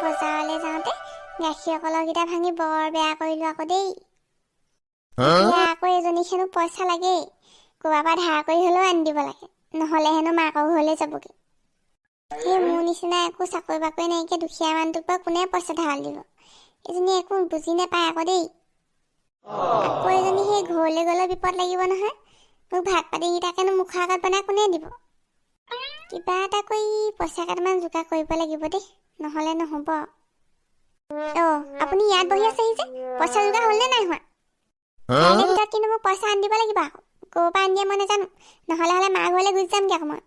বজাৰলৈ যাওঁতে গাখীৰৰ কলহকেইটা ভাঙি বৰ বেয়া কৰিলোঁ আকৌ দেই। এতিয়া আকৌ এজনীক হেনো পইচা লাগেই, ক'ৰবাৰ পৰা ধাৰ কৰি হ'লেও আনি দিব লাগে, নহ'লে হেনো মাকৰ ঘৰলৈ যাবগৈ। সেই মোৰ নিচিনা একো চাকৰি বাকৰি নাইকিয়া দুখীয়া মানুহটোৰ পৰা কোনে পইচা ধাৰ দিব? এজনী একো বুজি নাপায় আকৌ দেই। আকৌ এজনী সেই ঘৰলৈ গ'লেও বিপদ লাগিব নহয়। মোক ভাত পানীকেইটাকেনো মুখৰ আগত বনাই কোনে দিব? কিবা এটা কৰি পইচা কেইটামান যোগাৰ কৰিব লাগিব দেই, নহ'লে নহ'ব। অ' আপুনি ইয়াত বহি আছেহি যে, পইচা যোগাৰ হ'লনে নাই হোৱা? কাইলৈ ভিতৰত কিন্তু মোক পইচা আনি দিব লাগিব আকৌ। ক'ৰ পৰা আনি দিয়ে মই নাজানো, নহ'লে হ'লে মা ঘৰলৈ গুচি যামগৈ আকৌ মই।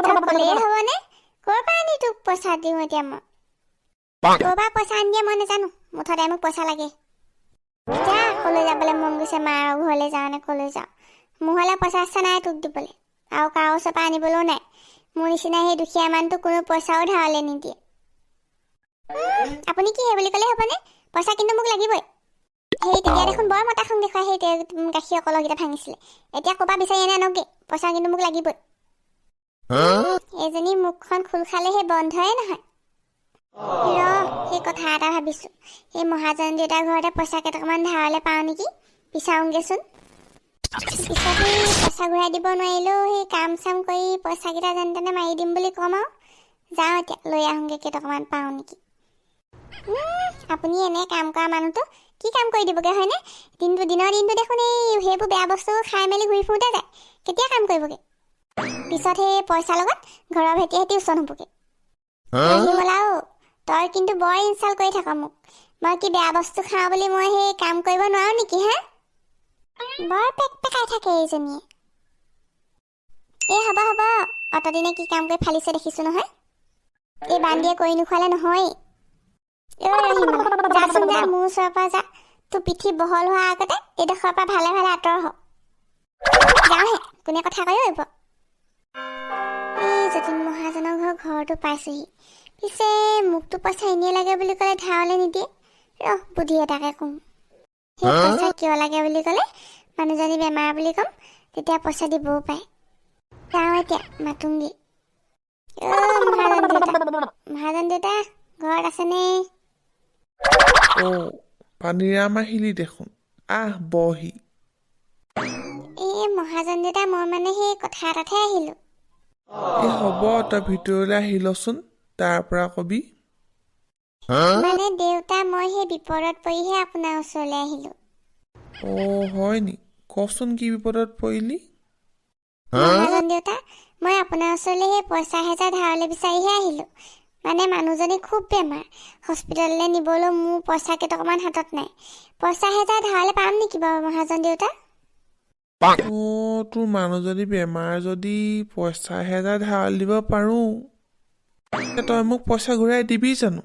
তই ক'লেই হ'বনে? ক'ৰ পৰা আনি তোক পইচা দিওঁ এতিয়া মই? ক'ৰ পৰা পইচা আনি দিয়ে মই নাজানো, মুঠতে মোক পইচা লাগে। যা, ক'লৈ যাবলৈ মন গৈছে, মাৰ ঘৰলৈ যাওঁ নে ক'লৈ যাওঁ। মোৰ হ'লে পইচা চইচা নাই তোক দিবলৈ, আৰু কাৰো ওচৰৰ পৰা আনিবলৈও নাই। মোৰ নিচিনা সেই দুখীয়া মানুহটোক কোনো পইচাও ধাৰলৈ নিদিয়ে। আপুনি কি সেই বুলি ক'লে হ'বনে? পইচা কিন্তু মোক লাগিবই। সেই তেতিয়া দেখোন বৰ মতা খং দেখুৱাই সেই গাখীৰৰ কলহকেইটা ভাঙিছিলে। এতিয়া ক'ৰপৰা বিচাৰি আনি আনকগৈ, পইচা কিন্তু মোক লাগিবই। এইজনী মুখখন খোল খালে সেই বন্ধয়ে নহয়। ৰ, সেই কথা এটা ভাবিছো, সেই মহাজন দেউতাৰ ঘৰতে পইচা কেইটকামান ধাৰলৈ পাওঁ নেকি, বিচাৰোঁগেচোন। পিছত সেই পইচা ঘূৰাই দিব নোৱাৰিলেও সেই কাম চাম কৰি পইচাকেইটা যেনে তেনে মাৰি দিম বুলি ক'ম আৰু। যাওঁ এতিয়া, লৈ আহোঁগৈ কেইটকামান পাওঁ নেকি। আপুনি এনে কাম কৰা মানুহটো কি কাম কৰি দিবগৈ, হয়নে? দিনটো দিনৰ দিনটো দেখোন এই সেইবোৰ বেয়া বস্তু খাই মেলি ঘূৰি ফুৰোঁতে যায়, কেতিয়া কাম কৰিবগৈ? পিছত সেই পইচাৰ লগত ঘৰৰ ভেটি হেতি ওচন হ'বগৈ। ৰহিমলা অ', তই কিন্তু বৰ ইনচাল্ট কৰি থাক মোক। মই কি বেয়া বস্তু খাওঁ বুলি মই সেই কাম কৰিব নোৱাৰো নেকি হা? বৰ পেক পেকাই থাকে এইজনীয়ে। এই হ'ব হ'ব, অতদিনে কি কাম কৰি ফালিছে দেখিছো নহয়। এই বান্দিয়ে কৰি নোখোৱালে নহয়। ঐ ৰহিমলা, যাচোন যা, মোৰ ওচৰৰ পৰা যা। তোৰ পিঠি বহল হোৱাৰ আগতে এইডোখৰৰ পৰা ভালে ভালে আঁতৰ হ। যাওঁহে, কোনে কথা কয় এইবোৰ। এই যতীন মহাজনৰ ঘৰটো পাইছোহি। পিছে মোকতো পইচা এনেই লাগে বুলি ক'লে ধাৰলৈ নিদিয়ে। ৰহ, বুদ্ধি এটাকে কওঁ। সেই পইচা কিয় লাগে বুলি ক'লে মানুহজনী বেমাৰ বুলি ক'ম, তেতিয়া পইচা দিবও পাৰে। যাওঁ এতিয়া, মাতোংগি। অ মহাজন দেউতা, মহাজন দেউতা, ঘৰত আছেনে? অ' পানীৰাম, আহিলি দেখোন, আহ বহহি। এই মহাজন দেউতা, মই মানে সেই কথা এটাতহে আহিলোঁ। এই হ'ব, তই ভিতৰলৈ আহি লচোন, তাৰ পৰা কবি। মানে দেউতা, মই সেই বিপদত পৰিহে আপোনাৰ ওচৰলৈ আহিলোঁ। অ' হয় নি? কচোন, কি বিপদত পৰিলি? মহাজন দেউতা, মই আপোনাৰ ওচৰলৈ সেই পইচা 1000 ধাৰলৈ বিচাৰিহে আহিলোঁ। মানে মানুহজনী খুব বেমাৰ, হস্পিটেললৈ নিবলৈ মোৰ পইচা কেইটকামান হাতত নাই। পইচা 1000 ধাৰলৈ পাম নেকি বাৰু মহাজন দেউতা? অ' তোৰ মানুহজনী বেমাৰ যদি পইচা 1000 ধাৰলৈ দিব পাৰোঁ। তই মোক পইচা ঘূৰাই দিবি জানো?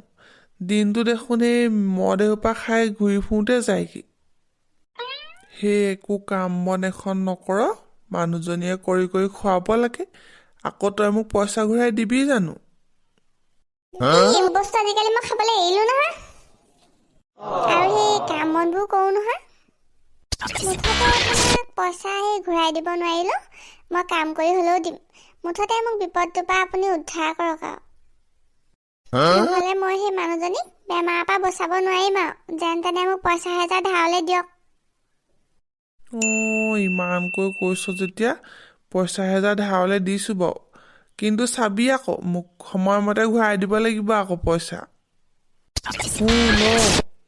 দিনটো দেখোন এই মদ এসোপা খাই ঘূৰি ফুৰোঁতে যায়গৈ। সেই একো কাম বন এখন নকৰ, মানুহজনীয়ে কৰি কৰি খুৱাব লাগে। আকৌ তই মোক পইচা ঘূৰাই দিবি জানো? এই বস্তু আজিকালি মই খাবলৈ এৰিলো নহয়, আৰু সেই কাম বনবোৰ কৰোঁ নহয়। মুঠতে আপোনাক পইচা সেই ঘূৰাই দিব নোৱাৰিলেও মই কাম কৰি হ'লেও দিম। মুঠতে মোক বিপদটোৰ পৰা আপুনি উদ্ধাৰ কৰক আৰু, নহ'লে মই সেই মানুহজনীক বেমাৰৰ পৰা বচাব নোৱাৰিম। আৰু যেন তেনে মোক পইচা 1000 ধাৰলৈ দিয়ক। অ' ইমানকৈ কৈছ যেতিয়া পইচা 1000 ধাৰলৈ দিছোঁ বাৰু, কিন্তু চাবি আকৌ, মোক সময়মতে ঘূৰাই দিব লাগিব আকৌ পইচা। ল,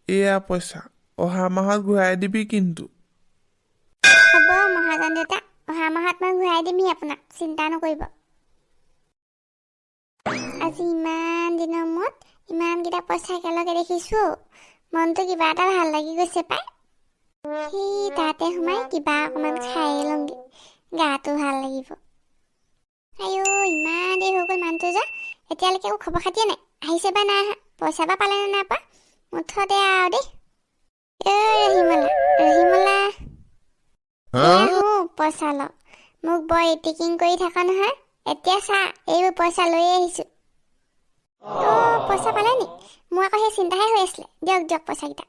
এয়া পইচা, অহা মাহত ঘূৰাই দিবি কিন্তু। হ'ব মহাজন দেউতা, অহা মাহত মই ঘূৰাই দিমহি আপোনাক, চিন্তা নকৰিব। আজি ইমান দিনৰ মূৰত ইমানকেইটা পইচা একেলগে দেখিছোঁ, মনটো কিবা এটা ভাল লাগি গৈছে পাই। সেই তাতে সোমাই কিবা অকণমান খাই লওঁগৈ, গাটো ভাল লাগিব। আইঅ, ইমান দেৰি হৈ গ'ল, মানুহটো যে এতিয়ালৈকে একো খবৰ খাতিয়ে নাই। আহিছে বা নাই অহা, পইচা বা পালে নে নাপা। মুঠতে আৰু দেই। ঐ ৰহিমলা, ৰহিমলা, এয়া পইচা ল। মোক বৰ ইতিকিং কৰি থাক নহয়, এতিয়া চা, এইবোৰ পইচা লৈ আহিছো। অ' পইচা পালে নি? মোৰ আকৌ সেই চিন্তাহে হৈ আছিলে। দিয়ক দিয়ক পইচাকেইটা।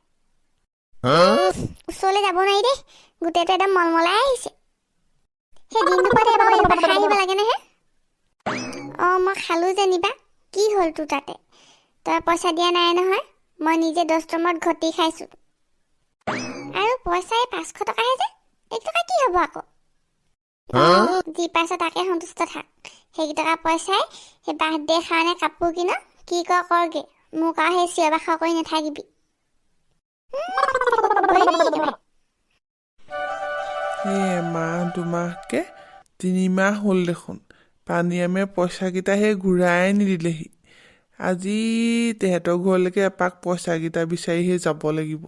ওচৰলৈ যাব নোৱাৰি দেই, গোটেইটো একদম মলমলাই আহিছে। সেই দিন দুপৰতে বাৰু এইসোপা খাই আহিব লাগে নেহে? অঁ, মই খালোঁ যেনিবা, কি হ'ল তোৰ তাতে? তই পইচা দিয়া নাই নহয়, মই নিজে দস্তমত ঘটি খাইছোঁ। আৰু পইচা এই 500 টকাহে যে, এইটকা কি হ'ব আকৌ? যি পাইছ তাকে সন্তুষ্ট থাক। সেইকেইটকা পইচাই সেই বাৰ্থডে কাৰণে কাপোৰ কিন, কি কৰ কৰগে। মোক আৰু সেই চিঞৰ বাখৰ কৰি নাথাকিবি। ক'বই নোৱাৰি একেবাৰে। এই এমাহ দুমাহকে 3 মাহ হ'ল দেখোন, পানীৰামে পইচাকেইটা সেই ঘূৰাই নিদিলেহি। আজি তেহেঁতৰ ঘৰলৈকে এপাক পইচাকেইটা বিচাৰিহে যাব লাগিব।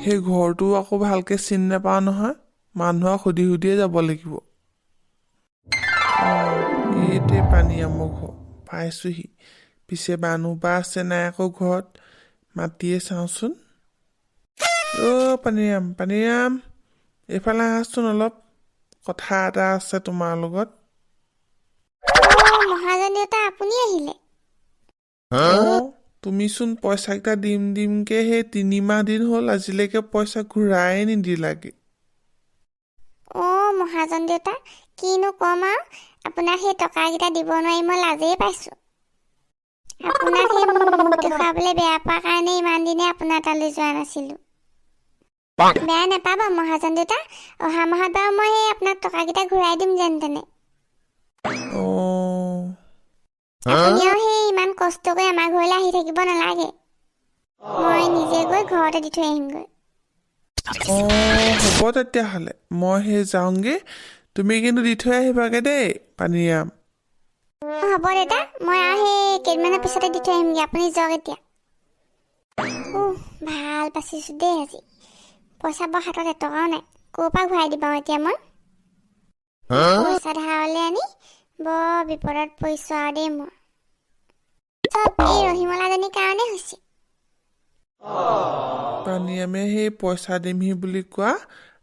সেই ঘৰটো আকৌ ভালকে চিনি নাপাওঁ নহয়, মানুহক সুধি সুধিয়ে যাব লাগিব। অঁ, এইটোৱে পানীৰামৰ ঘৰ, পাইছোহি। পিছে মানুহ বা আছে নাই আকৌ ঘৰত, মাতিয়ে চাওঁচোন। অ' পানীৰাম, পানীৰাম, এইফালে আহাচোন অলপ, কথা এটা আছে তোমাৰ লগত। অ' মহাজন দেউতা, আপুনি আহিলে? অঁ, তুমিচোন পইচাকেইটা দিম দিমকে সেই 3 মাহ দিন হ'ল, আজিলৈকে পইচা ঘূৰাই নিদিলাগে। অ' মহাজন দেউতা, কিনো ক'ম আৰু আপোনাক, সেই টকাকেইটা দিব নোৱাৰি মই লাজেই পাইছোঁ। আপোনাক সেই মোৰ মুখ দেখুৱাবলৈ বেয়া পোৱাৰ কাৰণে ইমান দিনে আপোনাৰ তালৈ যোৱা নাছিলোঁ। বেয়া নাপাব মহাজন দেউতা, অহা মাহত বাৰু মই সেই আপোনাক টকাকেইটা ঘূৰাই দিম যেন তেনে। অঁ। আপুনি আৰু সেই ইমান কষ্ট কৰি আমাৰ ঘৰলৈ আহি থাকিব নালাগে, মই নিজে গৈ ঘৰতে দি থৈ আহিমগৈ। অঁ, হ'ব তেতিয়াহ'লে, মই সেই যাওঁগে। তুমি কিন্তু দি থৈ আহিবাগে দেই পানীৰাম। হ'ব দেউতা, মই আৰু সেই কেইদিনমানৰ পিছতে দি থৈ আহিমগৈ, আপুনি যাওক এতিয়া। উহ, ভাল বাচিছোঁ দেই আজি। পইচা বৰ হাতত এটকাও নাই, ক'ৰ পৰা ঘূৰাই দিম আৰু এতিয়া মই? পইচা ধাৰলৈ আনি বৰ বিপদত পৰিছোঁ আৰু দেই মই। চব এই ৰহিমলাজনীৰ কাৰণে হৈছে। পানীৰামে সেই পইচা দিমহি বুলি কোৱা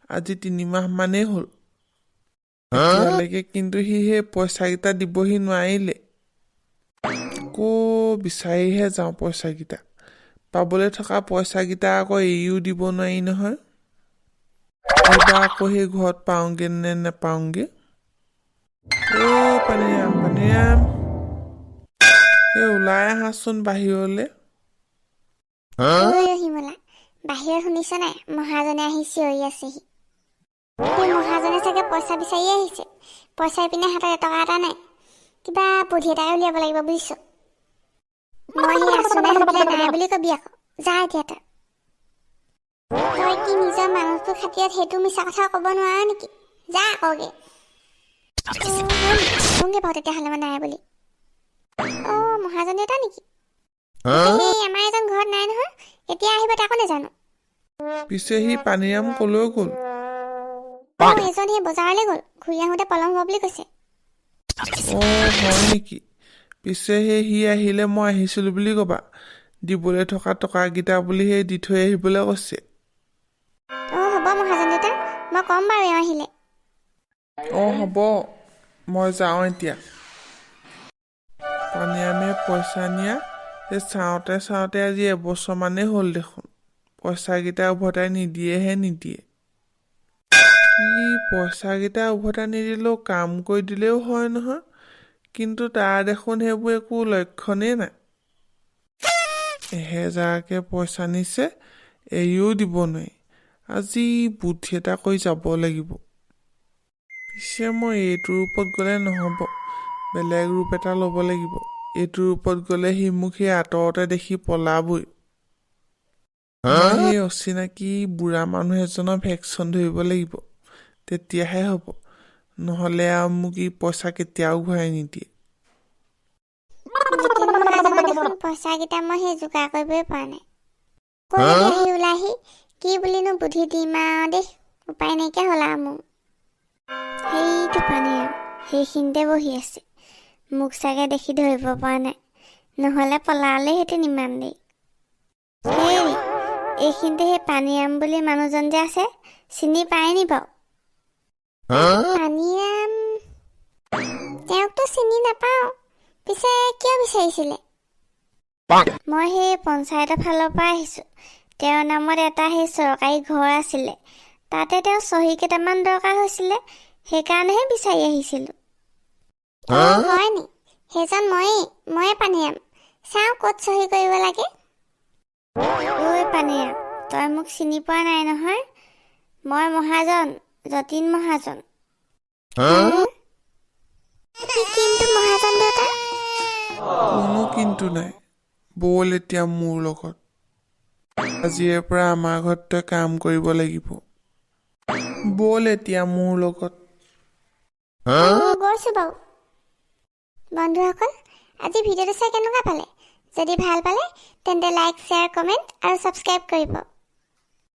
আজি 3 মাহ মানেই হ'ল, এতিয়ালৈকে কিন্তু সি সেই পইচাকেইটা দিবহি নোৱাৰিলে। আকৌ বিচাৰিহে যাওঁ পইচাকেইটা। পাবলৈ থকা পইচাকেইটা আকৌ এৰিও দিব নোৱাৰি নহয়। এইবাৰ আকৌ সেই ঘৰত পাওঁগে নে নেপাওঁগে। অ' পানীৰাম, পানীৰাম, এই ওলাই আহাচোন বাহিৰলৈ। ঐ ৰহিমলা, বাহিৰত শুনিছ নাই? মহাজনে আহি চিঞৰি আছেহি। সেই মহাজনে চাগে পইচা বিচাৰি আহিছে। পইচা পিনে হাতত এটকা এটা নাই। কিবা বুদ্ধি এটাকে উলিয়াব লাগিব, বুজিছ? মই সেই আছো নাই সুধিলে নাই বুলি কবি আকৌ। যা এতিয়া তই। তই কি নিজৰ মানুহটোৰ খাতিৰত সেইটো মিছা কথা ক'ব নোৱাৰ নেকি? যা আকৌগে। কওঁগে বাৰু তেতিয়াহ'লে মই নাই বুলি। অ' মহাজন দেউতা নেকি? সেই আমাৰ এজন ঘৰত নাই নহয়, কেতিয়া আহিব তাকো নাজানো। পিছে সি পানীৰাম কলৈ গ'ল? অ' এজন সেই বজাৰলৈ গ'ল, ঘূৰি আহোঁতে পলম হ'ব বুলি কৈছে। অঁ, হয় নেকি? পিছে সেই সি আহিলে মই আহিছিলোঁ বুলি ক'বা, দিবলৈ থকা টকাকেইটা বুলি সেই দি থৈ আহিবলৈ কৈছে। অ' হ'ব মহাজন দেউতা, মই ক'ম বাৰু এওঁ আহিলে। অঁ, হ'ব, মই যাওঁ এতিয়া। পানীৰামে পইচা নিয়া এই চাওঁতে চাওঁতে আজি এবছৰমানেই হ'ল দেখোন, পইচাকেইটা উভতাই নিদিয়েহে নিদিয়ে। ই পইচাকেইটা উভতাই নিদিলেও কাম কৰি দিলেও হয় নহয়, কিন্তু তাৰ দেখোন সেইবোৰ একো লক্ষণেই নাই। 1000কে পইচা নিছে, এৰিও দিব নোৱাৰি। আজি বুদ্ধি এটা কৰি যাব লাগিব। পিছে মই এইটো ৰূপত গ'লে নহ'ব, বেলেগ ৰূপ এটা ল'ব লাগিব। এইটো ৰূপত গ'লে সি মোক সেই আঁতৰতে দেখি পলাবই। মই সেই অচিনাকি বুঢ়া মানুহ এজনৰ ভেকচন ধৰিব লাগিব, তেতিয়াহে হ'ব। নহ'লে আৰু মোক ই পইচা কেতিয়াও ঘূৰাই নিদিয়ে। জিতেন মহাজনৰ দেখোন পইচাকেইটা মই সেই যোগাৰ কৰিবই পৰা নাই। আকৌ যদি আহি ওলাইহি, কি বুলিনো বুদ্ধি দিম আৰু দেই, উপায় নাইকিয়া হ'ল আৰু মোৰ। সেইটো পানীৰাম সেইখিনিতে বহি আছে, মোক চাগে দেখি ধৰিব পৰা নাই, নহ'লে পলালেহেঁতেন ইমান দেৰি। হেৰি, এইখিনিতে সেই পানীৰাম বুলি মানুহজন যে আছে, চিনি পায় নি বাৰু? পানীৰাম, তেওঁকতো চিনি নাপাওঁ। পিছে কিয় বিচাৰিছিলে? মই সেই পঞ্চায়তৰ ফালৰ পৰা আহিছোঁ। তেওঁৰ নামত এটা সেই চৰকাৰী ঘৰ আছিলে, তাতে তেওঁ চহী কেইটামান দৰকাৰ হৈছিলে, সেইকাৰণেহে বিচাৰি আহিছিলোঁ। অ' হয় নি? সেইজন ময়েই, ময়ে পানীৰাম। চাওঁ ক'ত চহী কৰিব লাগে। ঐ পানীৰাম, তই মোক চিনি পোৱা নাই নহয়। মই মহাজন, যতীন মহাজন। কি কিন্তু মহাজন দেউতা? কোনো কিন্তু নাই। ব'ল এতিয়া মোৰ লগত। আজিৰে পৰা আমাৰ ঘৰত তই কাম কৰিব লাগিব। ব'ল এতিয়া মোৰ লগত। অ, গৈছো বাৰু। বন্ধুসকল, আজি ভিডিঅ'টো চাই কেনেকুৱা পালে? যদি ভাল পালে তেন্তে লাইক, শ্বেয়াৰ, কমেণ্ট আৰু ছাবস্ক্ৰাইব কৰিব।